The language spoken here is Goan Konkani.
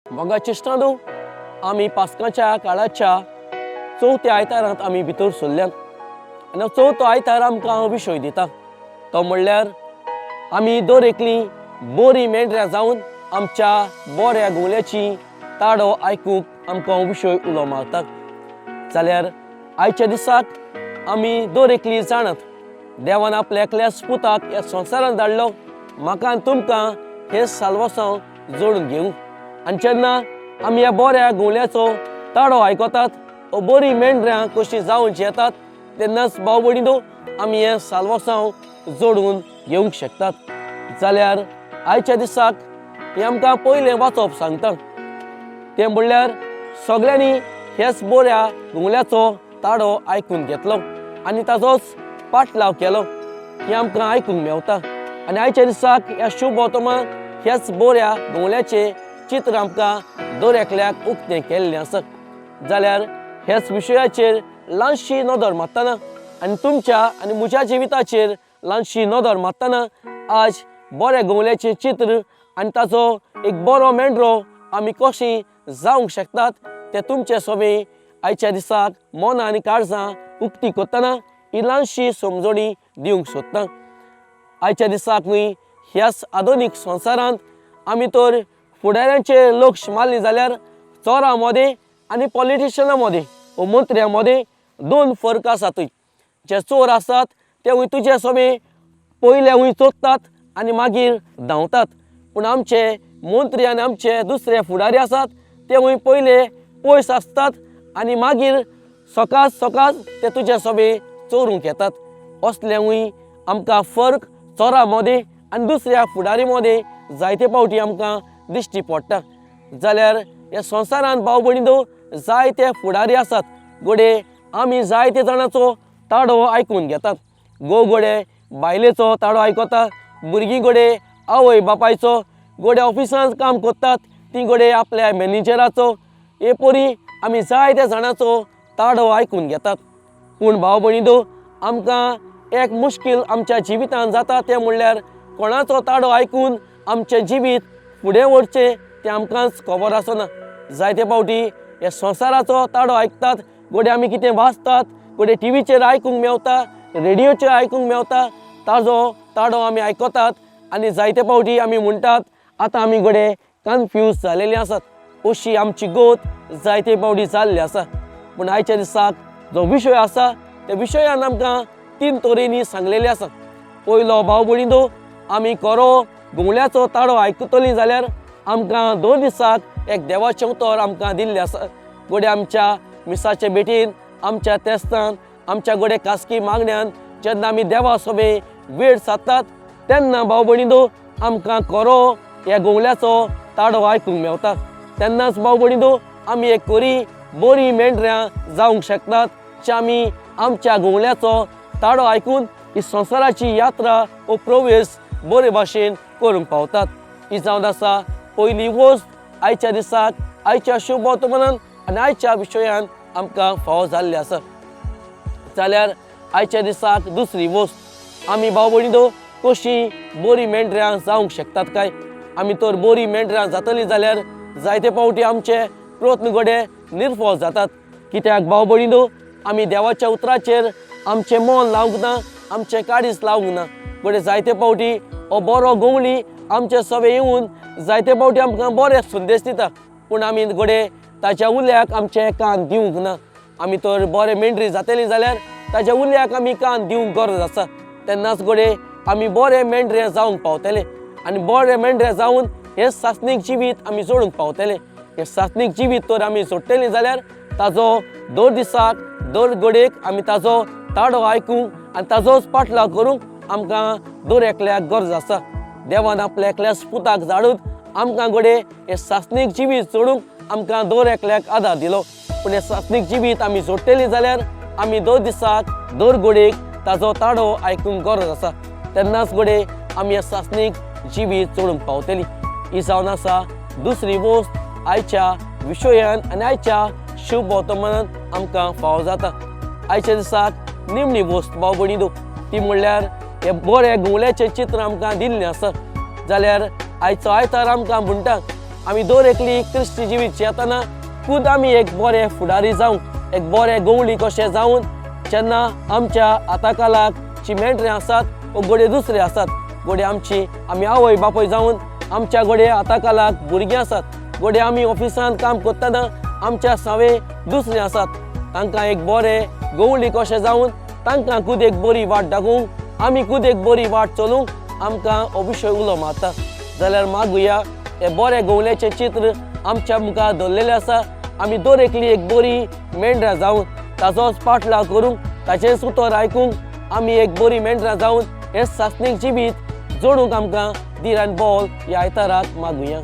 मोगाचे इश्टांनो, आमी पास्काच्या काळाच्या चवथ्या आयतारांत आमी भितर सरल्यात आनी चवथो आयतार आमकां हांव विशय दिता तो म्हणल्यार आमी दर एकली बरी मेंढऱ्यां जावन आमच्या बऱ्या घुंवल्याची ताडो आयकूंक आमकां हो विशय उलो मारता. जाल्यार आयच्या दिसाक आमी दर एकली जाणात देवान आपल्या एकल्याच पुताक ह्या संवसारांत धाडलो म्हाका आनी तुमकां हें साल्वासांव जोडून घेवंक. आनी जेन्ना आमी ह्या बऱ्या घुंवल्याचो ताडो आयकतात ओ बरी मेंढऱ्यां कशीं जावन येतात तेन्नाच भाव भयणीनो आमी हें साल्वासांव जोडून घेवंक शकतात. जाल्यार आयच्या दिसाक हें आमकां पयलें वाचप सांगता तें म्हणल्यार सगळ्यांनी हेच बऱ्या घुंवल्याचो ताडो आयकून घेतलो आनी ताजोच पाटलाव केलो हें आमकां आयकूंक मेवता. आनी आयच्या दिसाक ह्या शुभ वर्तमान ह्याच बऱ्या घुंवल्याचें चित्र आमकां दर एकल्याक उक्तें केल्लें आसा. जाल्यार ह्याच विशयाचेर ल्हानशी नदर मारतना आनी तुमच्या आनी म्हज्या जिविताचेर ल्हानशी नदर मारतना आज बऱ्या घुंवल्याचें चित्र आनी ताचो एक बरो मेंढरो आमी कशी जावंक शकतात ते तुमचे सोबे आयच्या दिसाक मनां आनी काळजां उक्ती करतना ही ल्हानशी समजणी दिवंक सोदता. आयच्या दिसाक न्हय ह्याच आधुनीक संवसारांत आमी तर फुडाऱ्यांचेर लक्ष मारलें जाल्यार चोरां मदें आनी पॉलिटिशनां मदें वो मंत्र्यां मदें दोन फरक आसातूय. जे चोर आसात ते वय तुजे सोबे पयले वय चोरतात आनी मागीर धांवतात, पूण आमचे मंत्री आनी आमचे दुसरे फुडारी आसात ते वय पयले पयस आसतात आनी मागीर सकाळ सकाळ ते तुजे सोबे चोरूंक येतात. असलेंवूय आमकां फरक चोरां मदें आनी दुसऱ्या फुडारी मदें जायते फावटी आमकां दिश्टी पडटा. जाल्यार ह्या संवसारांत भाव भयणीनो जायते फुडारी आसात, घडये आमी जायते जाणांचो ताडो आयकून घेतात. घोव घडये बायलेचो ताडो आयकता, भुरगीं घडये आवय बापायचो, घडये ऑफिसांत काम करतात तीं घडये आपल्या मॅनेजराचो. हे परी आमी जायत्या जाणांचो ताडो आयकून घेतात. पूण भाव भयणीनो आमकां एक मुश्कील आमच्या जिवितांत जाता तें म्हणल्यार कोणाचो ताडो आयकून आमचें जिवीत फुडें व्हरचें तें आमकांच खबर आसना. जायते फावटी ह्या संवसाराचो ताडो आयकतात, घडये आमी कितें वाचतात, घडये टिवीचेर आयकूंक मेवता, रेडियोचेर आयकूंक मेवता, ताजो ताडो आमी आयकतात आनी जायते फावटी आमी म्हणटात आतां आमी घडये कन्फ्यूज जालेली आसात. अशी आमची गोत जायते फावटी जाल्ली आसा. पूण आयच्या दिसाक जो विशय आसा त्या विशयान आमकां तीन तरेनी सांगलेले आसा. पयलो भाव भयणीनो आमी खरो घुंवल्याचो ताडो आयकतलीं जाल्यार आमकां दोन दिसाक एक देवाचें उतर आमकां दिल्लें आसा. घडये आमच्या मिसाचे भेटीन, आमच्या तेस्तान, आमच्या घडये खासगी मागण्यान जेन्ना आमी देवा सोबे वेळ सादतात तेन्ना भाव भयणीनो आमकां खरो ह्या घुंवल्याचो ताडो आयकूंक मेवता. तेन्नाच भाव भयणीनो आमी एक खरी बरी मेंढऱ्यां जावंक शकतात जे आमी आमच्या घुंवल्याचो ताडो आयकून ही संवसाराची यात्रा हो प्रवेश बरे भाशेन करूंक पावतात. ही जावन आसा पयली वस्त आयच्या दिसाक आयच्या शुभ वर्तमानान आनी आयच्या विशयान आमकां फावो जाल्ली आसा. जाल्यार आयच्या दिसाक दुसरी वस्त आमी भाव भयणीनो कशी बरी मेंढऱ्यां जावंक शकतात काय? आमी तर बरी मेंढऱ्यां जातलीं जाल्यार जायते फावटी आमचे प्रयत्न घडये निर्फळ जातात. कित्याक भाव भयणीनो आमी देवाच्या उतराचेर आमचें मन लावंक ना, आमचें काळीज लावंक ना. घडये जायते फावटी हो बरो गवळी आमचे सवे येवन जायते फावटी आमकां बरे संदेश दिता, पूण आमी घडये ताच्या उल्याक आमचे कान दिवंक ना. आमी तर बरे मेंढरी जातली जाल्यार ताच्या उल्याक आमी कान दिवंक गरज आसा. तेन्नाच घडये आमी बरे मेंढरे जावंक पावतले आनी बरे मेंढरे जावन हें सासणीक जिवीत आमी जोडूंक पावतले. हें सासणीक जिवीत तर आमी जोडटलीं जाल्यार ताजो दर दिसाक दर घडयेक आमी ताजो ताडो आयकूंक आनी ताजोच पाटलाव करूंक आमकां दर एकल्याक गरज आसा. देवान आपल्या एकल्याच पुताक धाडून आमकां घडये हें सासणीक जिवीत जोडूंक आमकां दर एकल्याक आदार दिलो. पूण हें सासणीक जिवीत आमी जोडटलीं जाल्यार आमी दर दिसाक दर घडयेक ताजो ताडो आयकूंक गरज आसा. तेन्नाच घडये आमी हें सासणीक जिवीत जोडूंक पावतली. ही जावन आसा दुसरी वस्त आयच्या विशयान आनी आयच्या शुभ वर्तमानान आमकां फावो जाता. आयच्या दिसाक निमणी वस्त भाव भयणीनो ती म्हणल्यार हे बरे घुंवल्याचें चित्र आमकां दिल्लें आसा. जाल्यार आयचो आयतार आमकां म्हणटा आमी दर एकली क्रिस्ती जिवीत जियेतना खूद आमी एक बरे फुडारी जावंक, एक बरे गवळी कशे जावन जेन्ना आमच्या आताकालाक जी मेंढरां आसात वो घडये दुसरे आसात, घडये आमची आमी आवय बापूय जावन आमच्या घडये आताकालाक भुरगीं आसात, घडये आमी ऑफिसांत काम करतना आमच्या सावे दुसरे आसात, तांकां एक बरे गवळी कशे जावन तांकां खूद एक बरी वाट दाखोवंक, आमी खूद एक बरी वाट चलूंक आमकां हो विशय उलो मारता. जाल्यार मागुया हे बरे गवल्याचें चित्र आमच्या मुखार दवरलेलें आसा. आमी दर एकली एक बरी मेंढरां जावन ताचोच पाठलाव करूंक, ताचेंच उतर आयकूंक आमी एक बरी मेंढरां जावन हें सासणीक जिवीत जोडूंक आमकां धीर आनी बळ ह्या आयताराक मागुया.